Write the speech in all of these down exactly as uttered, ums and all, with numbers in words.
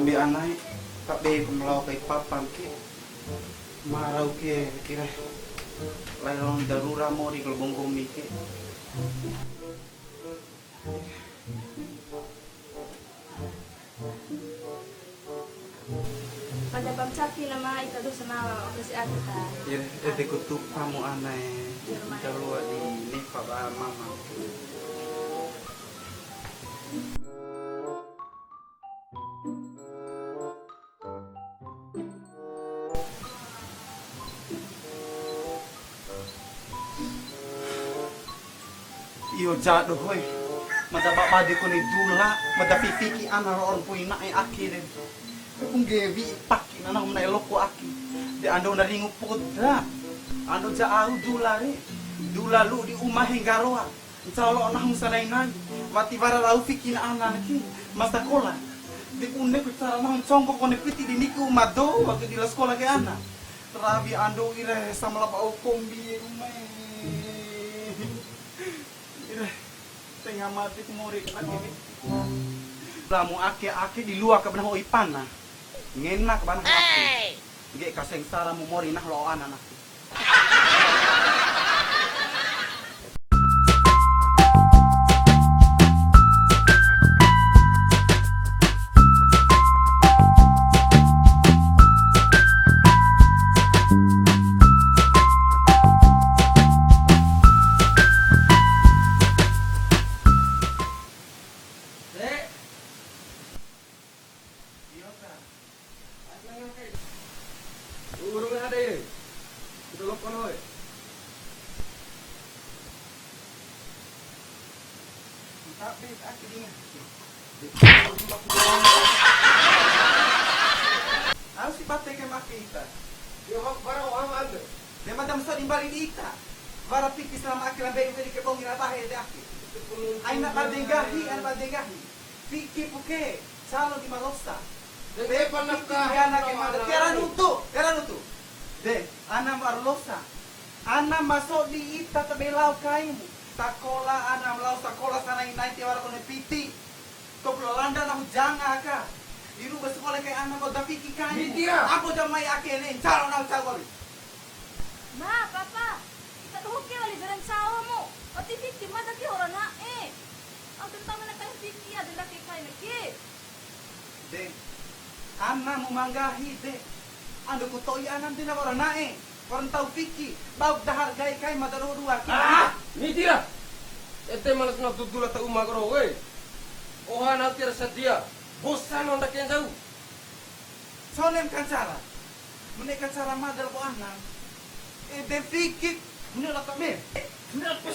Be anae, ta be ku ma lao kai papam ke. Marau ke, kira. Lai lao darura mori kalau bonggomi ke. Pada pam capi nama ita dosa nawa, oke si ati ta. Ire, ede ku tupamu anae. Iya, lumayan. Ita lua di nepa ba mama. Iyo ja dohoe, mada babade kone dula, mada fifiki ana ro'o mpui na'e ake de. Ku nggewi paki nana mena loko ake. De ando na ringu poda. Ando ja au dula re. Dula lu'u di uma henggaroa. Ncao lo'o nahu sanai-nai, wati wara rau fikina ana ke, ma sakola. De bune ku cara nahu nconggo kone piti di niku ma dou ake di la sakola ke ana. Rawi ando ire sama laba au kombi rumae. Ire, tenga mati ku mori kena kini. Lamu ake, ake di lua ka bana ho ipana. Ngena ka bana ake. Ngge ka sengsara mu mori nah lo'o ana nah. Iyo, Kak. Urung ada ini. Kita lokon, woi. Tapi, aki, dia. Au si bate ke maki ita. Dia hok barang orang ada. Dia madam so di bali di ita. Bara piti selama aki lambe ini ke bongi rabahe de aki. Aina bade nggahi, aina bade nggahi. Fiki puke, calo di ma losa. De, de, pernah piti ka, ana ke mada. Tiara nutu, tiara nutu. De, ana ma losa. Ana ma so di ita ta be lao kaimu. Sakola, ana ma lao sakola sanai-nai tiwara kone piti. Toplo landa nahu janga aka. Di ruba sakola kai ana ko da fiki kaimu. Fiki ra. Aku jamai ake ne, calo nahu calo. Ma, papa, ita doho ke wali jaran sawa mu. Wati fiki mada ke ora na'e. Au tentang mana kai fiki ada ndake kai lagi. De, ana mu ma nggahi de. Ando ku to'i ana de na ora na'e. Ora ntau fiki, bau da hargai kai mada doho dua ki. Ah, ni tira. Ete malas na tudula ta uma koro, woi. Oha na tira sadia. Bosan onda kenjau. Sonem kancara. Mene kancara madal ko anam. Ede fikik. Mene laka me. Mene laka me.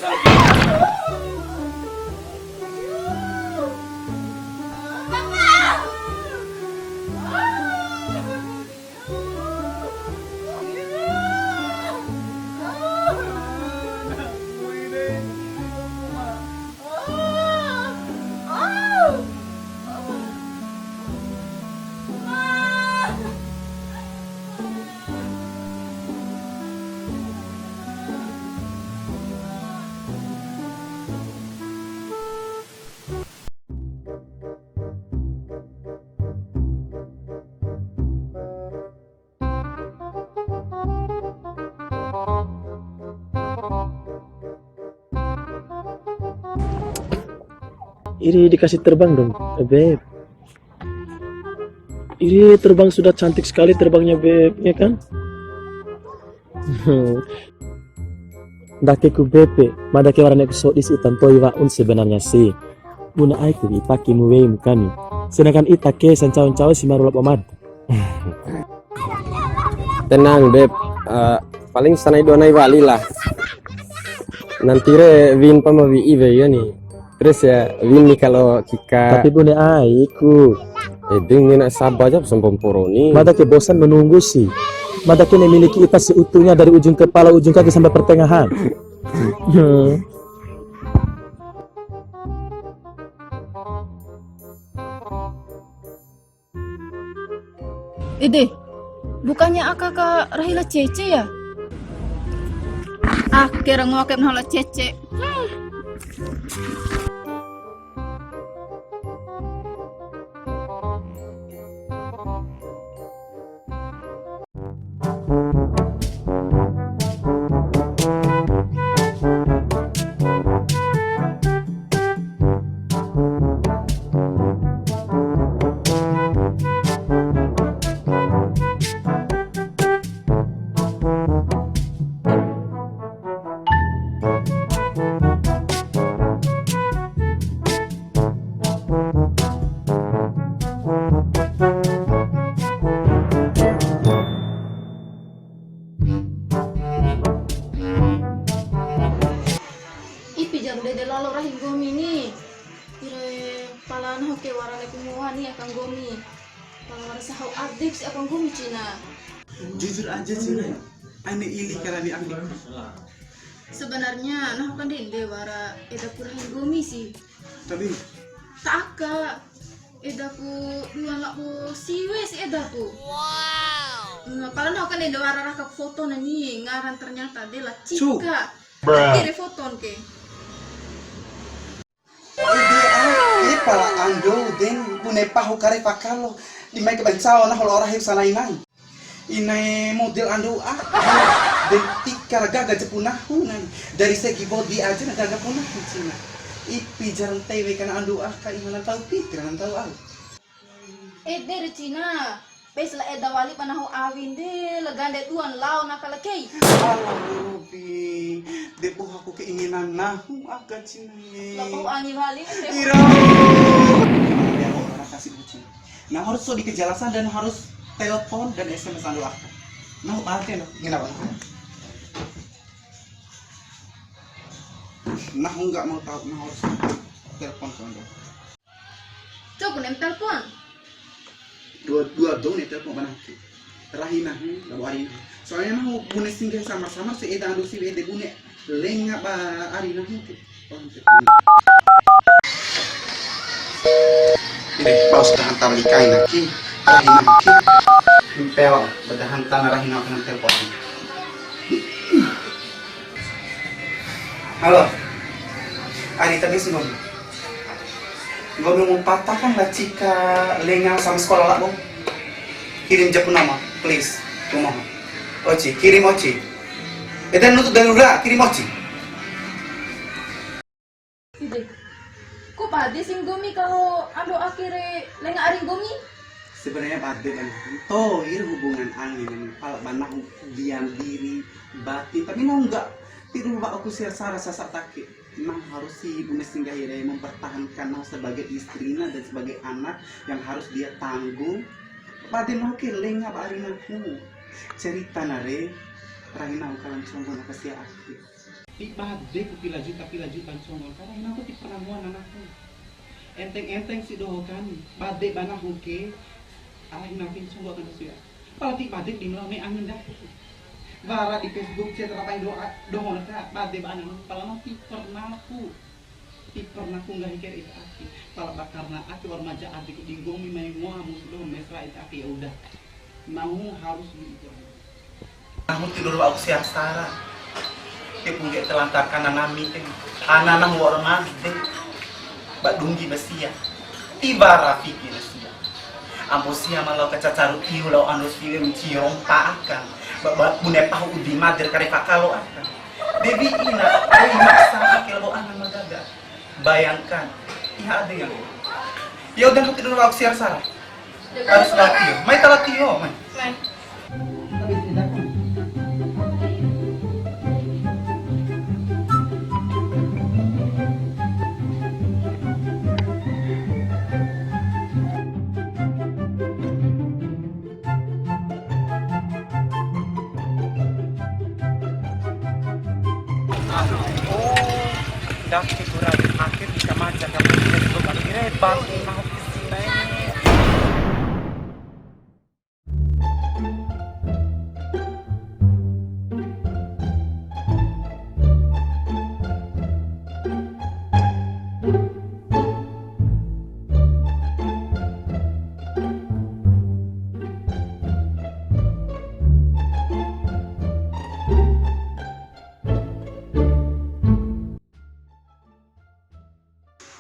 Iri dikasih terbang dong, Beb. Iri terbang sudah cantik sekali terbangnya, Beb, ya kan? Ndake ku Beb, mada ke wara ne'e ku sodi si uta ntoi wa'un sebenarnya si. Bune ai ku ita ki mu wei mu kani. Sedangkan ita ke sancao-ncao si maru labo mada. Tenang, Beb. Eh, paling sanai dua nai wali lah. Nanti re win pa ma wi'i wei ya ni. Terus ya, win ni kalau Cika. Tapi bune aiku. Eh, dingin nak sabar aja, sembom poroni. Mada ke bosan menunggu sih. Mada ke memiliki ita seutuhnya dari ujung kepala, ujung kaki sampai pertengahan. Hmm. Ede, bukannya aka ka rahi la Cece ya? Ah, kira ngoa ke nahu la Cece. Hmm. Nahu ke wara ne'e ku ngoa ni aka nggomi. Wara sahu adek si aka nggomi cina. Jujur aja cina. Ane ili karawi aku. Sebenarnya nahu kan ndede wara edaku rahi nggomi si. Tapi ta aka edaku dua labo siwe si edaku. Wow. Nah, kalau nahu kan ndede wara raka foto na ni ngaran ternyata de la Cika. Kire foton ke. Ede ake pala ando den bune pahu kare pakalo. Di mai ke bancao nahu lao rahi sanai nai. Inae model ando aka. Den tikar gaga jepu nahu nai. Dari segi body aja na gaga pu nahu cina. Ipi jarang tewe kana ando aka, ima na tau pikir na tau au. Ede re cina. Bes la eda wali pa nahu awin de, la gande duan lao na kala kei. Alah, Robi, de boha ku keinginan nahu aka cina ye. La bau angi wali ni te. Ira. Ya, orang kasih kucing. Nah, harus so di kejelasan dan harus telepon dan S M S ando aka. Nahu ate no, ngena bang. Nahu nggak mau tahu, nahu harus telepon ke ando. Coba nem telepon. Dua, dua dou ne'e telpon ba nahu ke. Rahi nahu, labo ari nahu. Soalnya nahu bune singgah samar-samar si eda ando siwe de bune lenga ba ari nahu ke. Ede, bau sudah hantar likain lagi. Rahi nahu ke. Impel, sudah hantar rahi nahu dengan telepon. Halo. Ari, tapi sih, Bang. Nggomi mu patahkan la Cika lenga sama sekolah labo. Kirim japu nama, please. Ku mohon. Oci, kirim Oci. Ede nuntu darurat, kirim Oci. Ide. Kok bade sih nggomi kalau ando ake re lenga ari nggomi? Sebenarnya bade bana. Tohir hubungan angi memang. Pala bana diam diri, batin. Tapi nahu enggak. Tiru ba aku siar sara sasa take. Nahu harus si bune singgah ire mempertahankan nahu sebagai istrina dan sebagai anak yang harus dia tanggung. Bade nahu ke lenga ba ari nahu. Cerita na re, rahi nahu kalan conggo na kasia ake. Ti bade ku pila juta, pila juta conggo. Ka rahi nahu ti pernah ngoa na nahu. Enteng-enteng si doho kan. Bade ba nahu ke. Rahi nahu ke conggo kan sia. Pala ti bade di melau me angin dah. Bara di Facebook chat rapai doa, doho na ka, bade ba nahu, pala nahu ti pernah ku, ti pernah ku nggahi kere ita ake. Pala ba karna ake wa'ur maja ade ku di nggomi mai ngoa musu doho mesra ita ake, ya udah. Nahu harus di itu. Nahu tidur wa'u siar sara. Ke pungge telantarkan anami ke. Ana nahu wa'ur made. Ba dunggi ba sia. Tiwara fiki na sia. Ampo sia ma lao kacacaru iu lao ando siwe nciro mpa akan. Ba, ba, bune pahu udi mader kare pakalo akan. Dewi ina, oi maksa ake labo angan magaga. Bayangkan, iha ade yang. Ya udah, nanti dulu aku siar sara. Harus latih. Mai ta latih, mai. Mai. Oh, daki kurang akhir bisa macam kamu tidak sebab aku kira hebat.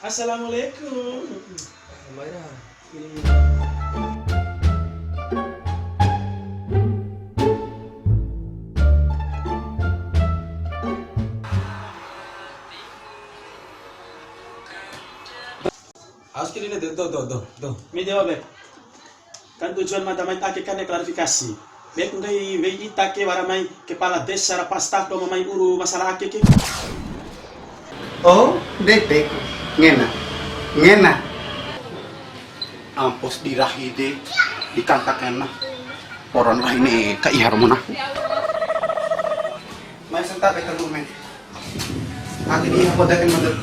Assalamualaikum. Aus kiri ni, do, do, do, do. Mi dewa be. Kan tujuan mada mai ta ake kan klarifikasi. Be ku nggahi wei ita ke wara mai kepala desa ra pas taho ma mai uru masalah ake ke. Oh, de be ku. Ngena. Ngena. Ampos di rahi de, di kanta kena. Poron rahi ne ka ihar muna. Mai senta be ka gumen. Ati di apa dah kan.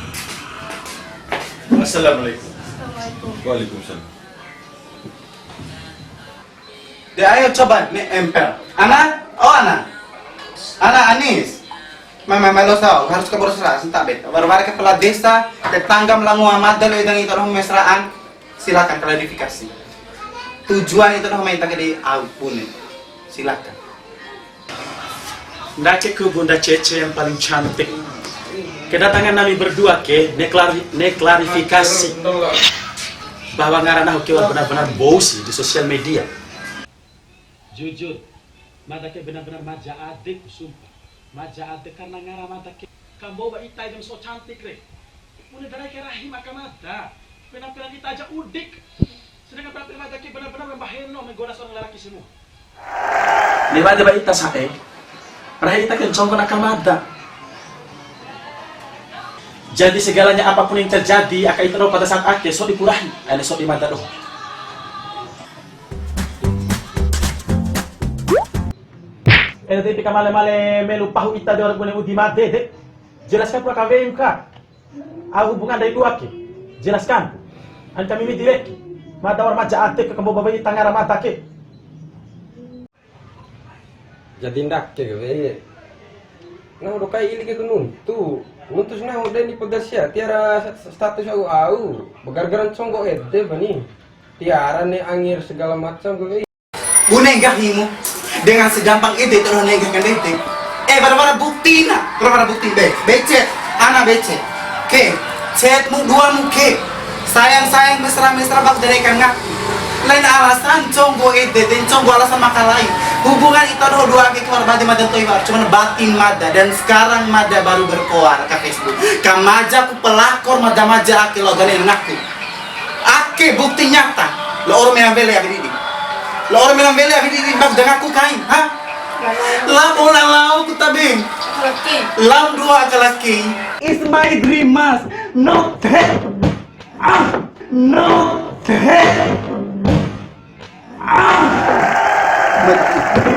Assalamualaikum. Waalaikumsalam. De, ayo coba ni empel. Ana, oh Ana. Ana Anis. Mai, mai, mai, lo sao, harus ke Borosera, sentak bet. Wara-wara kepala desa, tetangga ma lao ngoa mada lo edang ita doho mesraan. Silakan klarifikasi. Tujuan ita doho mai ta ke di au bune. Silakan. Ndake ku Bunda Cece yang paling cantik. Kedatangan nami berdua ke, ne klari-, ne klarifikasi bahwa ngara nahu ke wara benar-benar bou si di sosial media. Jujur, mada ke benar-benar maja adeku, sumpah. Maja ade karena ngara mada ke. Kambo ba ita edem so cantik re. Bune darai ke rahim aka mada. Penampilan ita aja udik. Sedangkan penampilan mada ke benar-benar membaheno, menggoda seorang lelaki semua. Ni wa'de ba ita sa'e, rahi ita ke nconggo aka mada. Jadi segalanya apapun yang terjadi aka ita doho pada saat ake, so dipurahi, ane so di mada doho. Ede ti pika male-male melu pahu ita de wara bune udi made de. Jelaskan pula ka W M K. Au hubungan ndai dua ke. Jelaskan. An kami midi weki. Mada wara maja ade ke kambo babai tangara mada ke. Jadi ndake ke we. Nahu dokai ili ke nuntu. Nuntu si nahu deni poda sia. Tiwara status au au. Ba gara-gara nconggo ede bani. Tiwara ne'e angi segala macam ke we. Bune nggahimu dengan segampang ede terus negah kan ede. Eh, bara-bara bukti na, bara-bara bukti. Be, becek, ana becek. Ke, chatmu dua mu ke. Sayang-sayang mesra-mesra bak derekan ngaku. Lain alasan, nconggo ede, de nconggo alasan makalai. Hubungan ita doho dua ke keluar bade mada to'i war, cuman batin mada dan sekarang mada baru berkoar ke Facebook. Kamaja ku pelakor mada-maja ake lo gale ngaku. Ake bukti nyata. Lao ro mena mbele abi didi. Lao ro mena mbele abi didi, bak de ngaku kai, ha? Lao. Lao bola lao ku tabe. Laki. Lao dua aka laki. Is my dream mas. Not that. Ah, not that. Ah.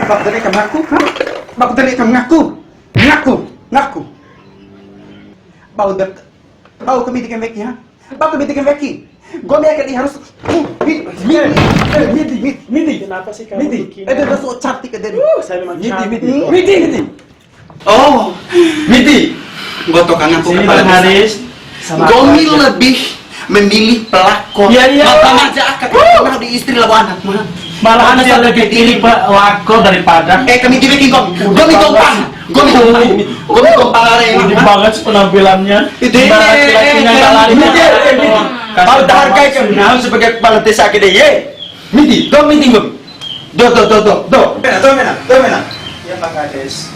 Bak de ngaku, ha? Bak de ngaku. Ngaku, ngaku. Bau de Bau kami dikembeki, ha? Bau kami dikembeki. Gomi akan harus. Midi, midi, midi, midi. Kenapa sih kamu begini? Midi. Eh, dia so cantik ke dia. Uh, saya memang cantik. Midi, midi. Midi. Oh, midi. Gotokan aku kepala desa. Sini, Bang Haris, sama keluarga. Gomi lebih memilih pelakor. Iya, iya. Mata maja akad pernah di istri lawan anak, mah. Malahan saya lebih pilih pelakor daripada. Eh, kami tidak ingin kau. Gomi gompang. Gomi gompang. Gomi gompang are. Unik banget sih penampilannya. Itu. Ibarat laki-lakinya yang lari. Tahu harga itu. Nah, sebagai kepala desa gede, ye. Midi, do midi, do. Do, do, do, do, do. Mena, do mena, do mena. Ya, Pak Kades.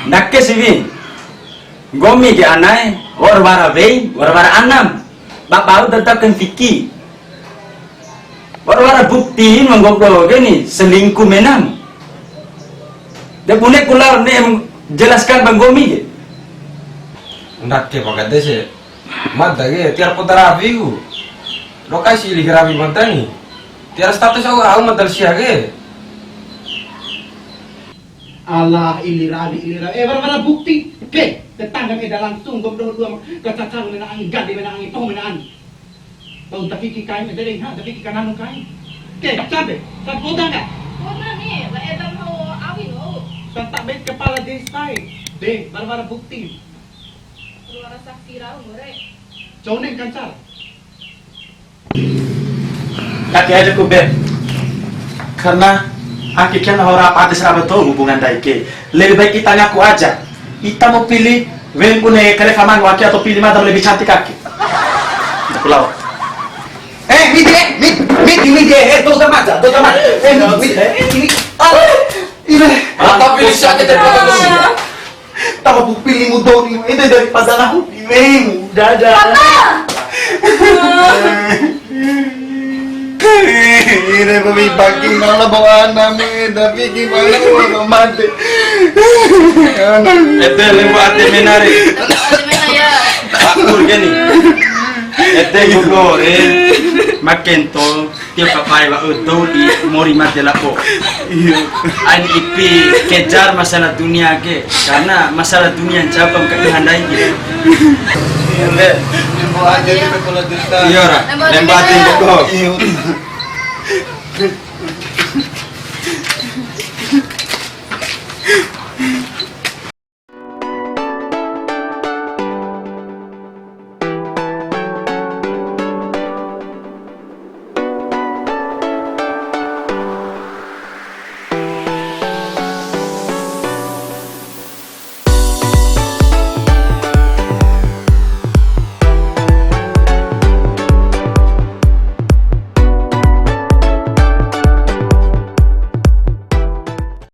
Ndake siwi. Nggomi ke anae, wa'ur wara wei, wa'ur wara anam. Ba bau tetap kan fiki. Wa'ur wara bukti ma nggomi ke ni selingkuh menam. De bune kula ne jelaskan ba nggomi ke. Ndake Pak Kades e. Mada ke, tiwara poda rawi ku. Dokai si ili rawi mada ni. Tiwara status au, au mada sia ke. Alah, ili rawi, ili rawi. Eh, wara, wara bukti. Ke, tetangga ke dalam tunggu dua dua. Kacacar mena angi, gade mena angi, pau mena angi. Bau tapi ki kain, ede deh, ha, tapi ki kananu kain. Ke, cabe, cabe poda nggak? Poda ni, la edam ho awi lo. Santak bet kepala desa e. Deh, wara, wara bukti. Keluar saksi rau, more. Cau neng kancar. Kaki aja ku, Beb. Karena ake kan ora apa ada seraba tahu hubungan daike. Lebih baik kita ngaku aja. Ita mau pilih weng kune kale faman waki atau pilih madam lebih cantik ake. Aku lawan. Eh, midi, eh, midi, midi, midi, eh, eh, tuh sama aja, tuh sama aja. Eh, midi, midi, eh, ini, ah, ini. Mantap, pilih siapa, Cep? Taho pupilimu doni, ede daripada nahu diwemu. Dada. Papa! Ire bumi baki mana bawa nami, tapi gimana mau mati. Ede lembo ate menari. Ate mena ya. Akur gini. Ede gugore. Makento. Tio papai wa dou di mori made labo. Iya. Ain ipi kejar masalah dunia ke, karena masalah dunia jabang ke iha ndai ke. Iya ra, lemba ade mboko.